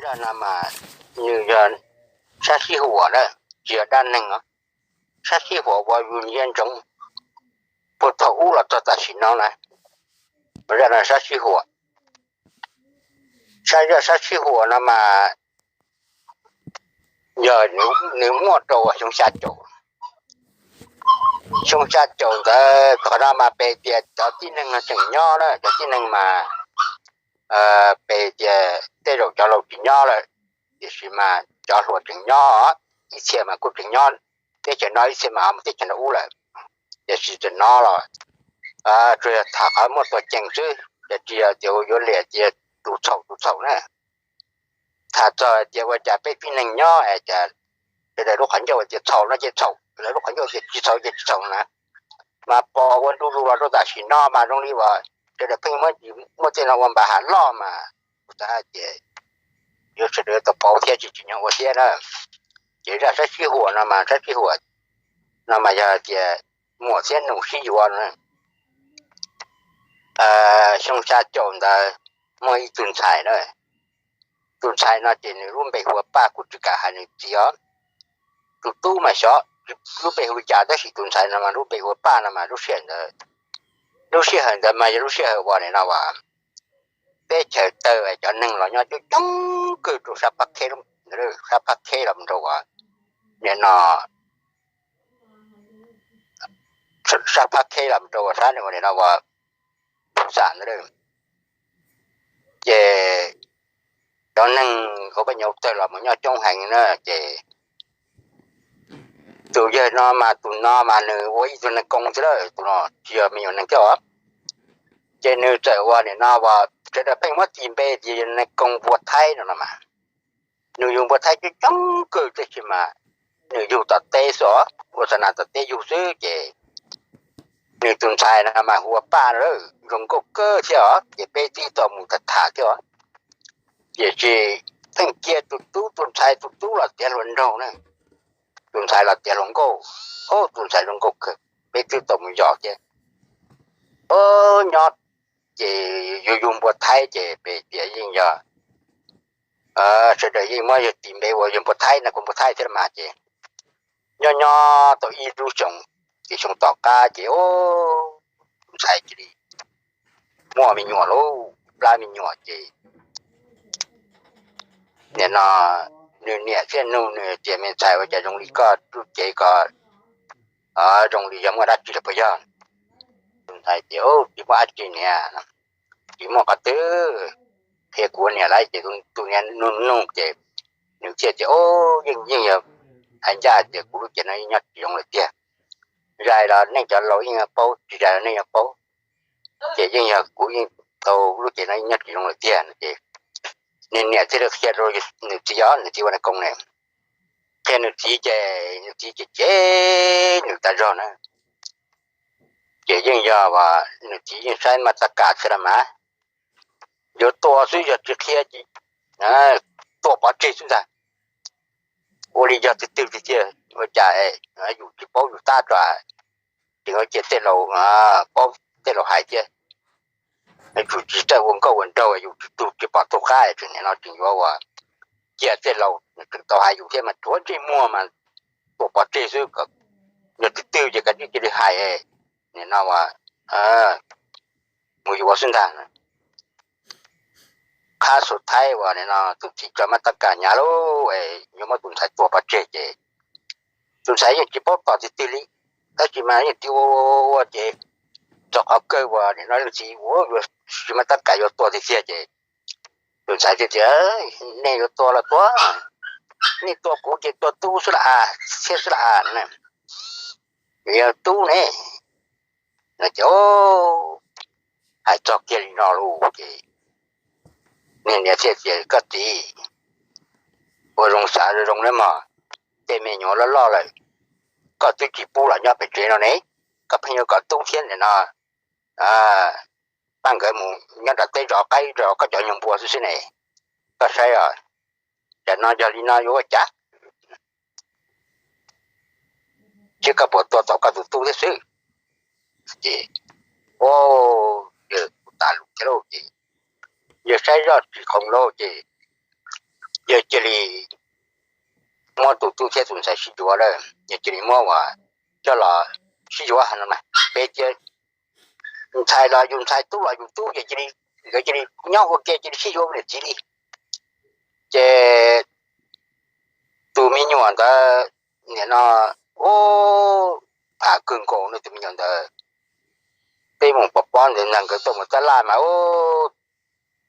Zaj no mas nws yog sab sib huam na, tsis yog dab neeg os. Sab sib huam uas yus nco ntsoov puag thaum ub los txog tam sim no na, zaj no sab sib huam. Sab, zaj sab sib huam no mas yog nws muaj rau xyoo xya caum. Xyoo xya caum ntawd qhov no mas peb tias cov tib neeg no tseem nyob na, cov tib neeg mas peb tias tej zaum cov laus tsis nyob lawm, tiam sis mas cov hluas tseem nyob, ib txhia mas kuj tseem nyob teb chaws no, ib txhia mas mus teb chaws nram ub lawm. Tiam sis tam no los tsuas yog tham qhov muaj tuag ceeg xwb, ces tsis yog tias yuav liam tias tus txhaum tus txhaum na. Tham txog tias ua cas peb tib neeg nyob es cas sawv daws lub qhov ncauj tias txhaum no ces txhaum, lawv lub qhov ncauj tias tsis txhaum ces tsis txhaum na. Mas pom ua ntu zus los rau tam sim no mas zoo li uas sawv daws pheej muab, muaj tej no ua npa ham loj mas kuv xav hais tias yuav sawv daws tau paub thiab tsis tsim nyog ua thiab na. Ces zaj sab sib huam no mas, sab sib huam no mas yog tias muam thiab nus sib yuav no. Xyoo xya caum ntawd muaj ib tug ntxhais na. Tus ntxhais no ces nws lub npe hu ua Paj, kuv tsis kam hais nws txiv os. Tus tub mas xyov lub npe hu li cas tab sis tus ntxhais no mas lub npe hu ua Paj no mas lub sij hawm ntawd, lub sij hawm ntawd mas yog lub sij hawm uas nim no uas teb chaws tawg, cov neeg los nyob coob coob kawg rau sab Paj Kheb, sab Paj Kheb los rau uas nim no sab Paj Kheb los rau uas sab nim no uas Phuv Xam ntawd. Ces cov neeg hauv Paj Nyauv tawg los mus nyob coob heev na, ces tus yawg no mas tus no mas nws ua ib tug neeg koo xwb lawm, tus no tsis yog me nyuam neeg thiab os. Ces nws txawm ua nim no uas sawv daws pheej muab tis npe tias yog neeg koo npua thaib no no mas. Nws yug npua thaib coob coob kawg tab sis mas nws yug tom teb xwb os, ua xa nas tom teb yug xwb ces nws tus ntxhais no mas hu ua Paj lawm, zoo nkauj kawg thiab os, ces peb twb tau mus tham tham thiab os. Tiam sis pheej cia tus tub, tus ntxhais tus tub los tiav hluas nraug na, tus ntxhais los tiav hluas nkauj. Ub, tus ntxhais zoo nkauj kawg, peb twb tau mus yos thiab. Ub, nyob ces yug yug npua thaib ces peb tias yeej yog sawv daws yeej muab yog tis npe ua yog npua thaib no, kuv npua thaib thiab mas ces nyob nyob tau ib lub xyoo, ces xyoo tom qab ces ub, tus ntxhais cia li muaj me nyuam lauj, plab me nyuam ces nim no nws niam thiaj nug nws tias me ntxhais ua cas zoo li koj lub cev ko zoo li yog muaj dab tsi lawm puas yog? Tus ntxhais tias tsis muaj dab tsi niam, tsis muaj qhov twg, qhia kuv niam lauj. Ces tus niam nug nug ces nws thiaj tias ub, yeej yeej yog hais ncaj tias kuv lub cev no yeej nyob tsis zoo lawm tiag. Zais los nej cov laus yeej yuav paub, tsis zais los nej yuav paub. Ces yeej yog kuv yeej tau lub cev no yeej nyob tsis zoo lawm tiag no ces nws niam thiaj li qhia rau nws txiv, yog nws txiv ua neeg koo ne, qhia nws txiv ces nws txiv ces cem nws tas zog na. Ces yeej yog nws txiv yeej saib mas tab kas thiab los mas, yuav tua xwb yog tsis qhia ces tua pov tseg xwb ntag. Ua li yog twg twg tiag tiag ua cas yus tsis paub yus tab tso, tseem cia tej laus paub tej laus hais thiab. Yus tsis txawj ua nkauj ua nraug, yus tsis tu tsis pom tug qab tseem nim no tseem yuav ua, cia tej laus tseem tau hais yus thiab mas tsuav ntsej muag mas tua pov tseg xwb. Yog twg twg ces kav tsij cia li hais, nim no ua mus yuav xwb ntag. Qhab xu thaib uas nim no tus txiv tso mas tab kas hnyav lawm, yuav muab tus ntxhais tua pov tseg ces tus ntxhais yeej tsis paub tos twg twg li, tab sis mas yeej tig ua ua ces txog qhov kawg uas nim no leej txiv ua yuav siv mas tab kas yuav tua tiag tiag ces tus ntxhais thiaj tias, nej yuav tua los tua, nej tua kuv ces tua tub xwb las, thiab xwb las, yog tub ne. No ces hais txog kiag li no lawm ces niag niam thiaj tias, koj txiv, ua zoo xav zoo zoo nawb mog, tej me nyuam loj loj lawm, koj twb tsis pub los nyob pem tsev no ne, koj pheej yuav kom tub thiab nim no pab nkawd mus nyob nram teb zov qaib zov koj cov nyuag npua xwb xwb ne. Koj saib os, tam no yog li no yuav ua cas? Thiab koj puas tua tau koj tus tub thiab xwb? Ces, o, yawg kuj tas lus thiab lauj ces, yawg saib zoj tsis khoom lauj ces, tub thiab tus ntxhais sib yuav lawm, yog cia li muab ua coj los sib yuav no mas peb tias ntxhais los yus ntxhais, tub los yus tub, ces cia li, nkawd cia li nyob ua ke cia li sib yuav niam txiv li. Ces tus me nyuam ntawd nim no, u, phem kawg nkaus no tus me nyuam ntawd. Peb mus pov pob ntawd nag nkawd tuaj mus tab laj mas, u,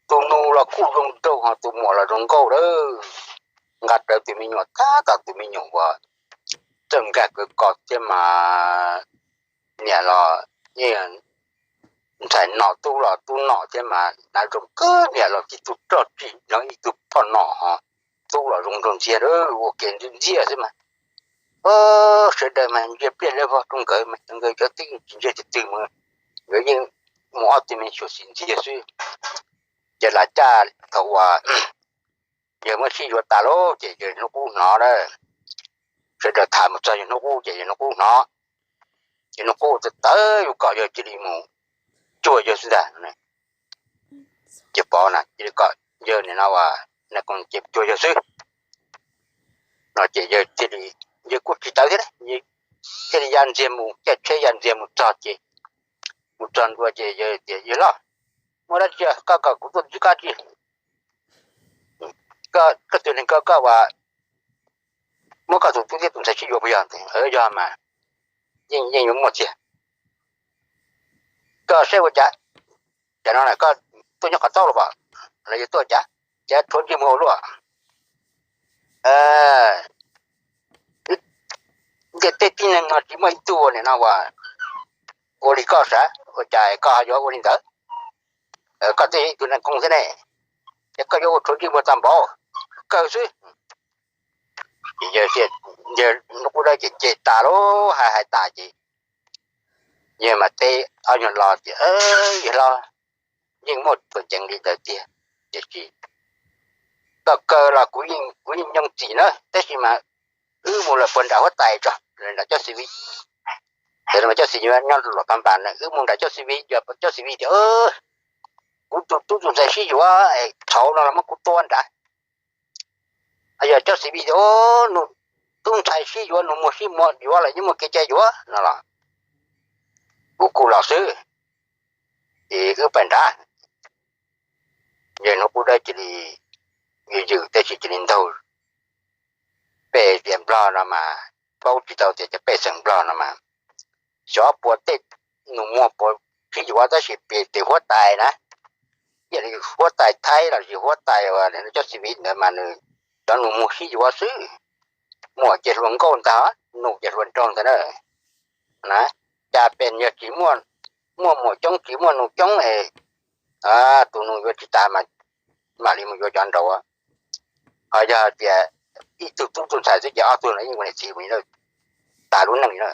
tus nus los kuj zoo nraug ho tus muam los zoo nkauj lawm. Nqa rawv tus me nyuam tag tag tus me nyuam uas txawj nkag kawg ko thiab mas niam los ntxhais nom, tub los tub nom thiab mas hnav zoo kawg, niam los tib tug rog tsis no ib tug phoj nom ho, tub los zoo nraug ntxiag, ua ke ntxiag xwb mas. Sawv daws mas ntsia pliaj li vog rau nkawd mas nkawd cov tib tsis ntsia twg twg mas nkawd yeej mus ob tug me xyuam xim ntxiag xwb. Ces lam caj thaum uas yawg muab sib yuav tas lawm ces yawg hnub qub hnov lawm. Sawv daws tham mus txog yawg hnub qub ces yawg hnub qub hnov. Ces hnub qub tawv tawv yus kom yawg cia li mus cuag yawg xwb ntag. Ces pov na cia li kom yawg nim no ua, cia li cuag yawg xwb no ces yawg thiaj li, yawg kuj tsis tawv thiab, thiaj li ya ntxiag mus, caij tsheb ya ntxiag mus txog ces, mus txog ntua ces yawg tias, Yawg loj, muaj dab tsi koj kom kuv tuaj ntsib koj tsi? Koj tus neeg ko koj ua, muab koj tus tub thiab tus ntxhais sib yuav puas yog? Yog mas, yeej yeej yuav muaj tiag. Koj saib ua cas, cas no koj tuaj nyob qhov taub los pom, los yog tuaj cas, cas rhuav ntsej muag ua luaj. Ntiaj teb tib neeg no tsis muaj ib tug ua nim no ua, ua li koj sav, ua cas koj ho yuav ua li ntawd? Koj twb yog ib tug neeg koob thiab ne, ces koj yuav ua rhuav ntsej muag tag npaum, kawg xwb. Ces yawg hnub qub dawb ces ceg tas lawm, hais hais tas ces yawg mam teb ob nyuag lo tias, Yawg loj, yeej muaj txuas ceev li ntawd tiag, tiam sis koj kaw los kuv yeej nyoog txim na, tab sis mas wb mus lawm puag nram huab tais tso, nram cov xi vi, cov xi vi nyob Luam Phaj Npas na, wb mus nram cov xi vi, yog cov xi vi tias kuv tus tub tus ntxhais sib yuav, thaum no los muab kuv tua nrad. Yog cov xi vi tias nws tub ntxhais sib yuav, nws muag sib muag yuav los yeej muaj kev cai yuav no los kuv kuj los xwb, es wb pais nrad. Yawg hnub qub dawb cia li, yws yws tab sis cia li ntaug pej xeem Nplog no mas, paub tsis tau tias cov pej xeem Nplog no mas xyov puas tej nus muag puas sib yuav tab sis pem tes huab tais na, cia li huab tais Thaib los sis huab tais cov xi vi ntawd mas nws cov nus muag sib yuav xwb, muam ces hluas nkauj ntag, nus ces hluas nraug ntag na. Na, cas pem yog tsis muaj, muaj muam coob tsis muaj nus coob es tus nus yuav tsis tas mas mam li mus yuav cov nraud. Ho yog tias ib tug tub tug ntxhais xwb ces ob tug no yeej ua niam txiv mus tas lub neej li na.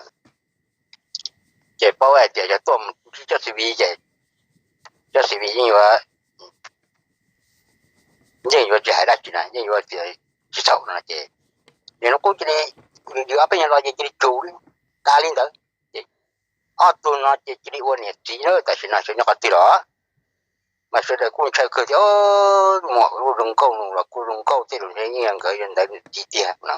Ces paub hais tias yog tuaj mus ntsib cov xi vi ces cov xi vi yeej yuav, yeej yuav tsis hais dab tsi na, yeej yuav tias tsis txhaum no ces yawg hnub qub cia li, yus ob peb nyuag lo ces cia li tsum tas li ntawd. Ces ob tug no ces cia li ua niam txiv na, tam sim no sawv nyob qhov twg los mas sawv daws kuj ntshaw kawg tias muam kuj zoo nkauj, nus los kuj zoo nkauj, tej lus ntshe yeej yog nkawd yog ntawd niam txiv tiag no.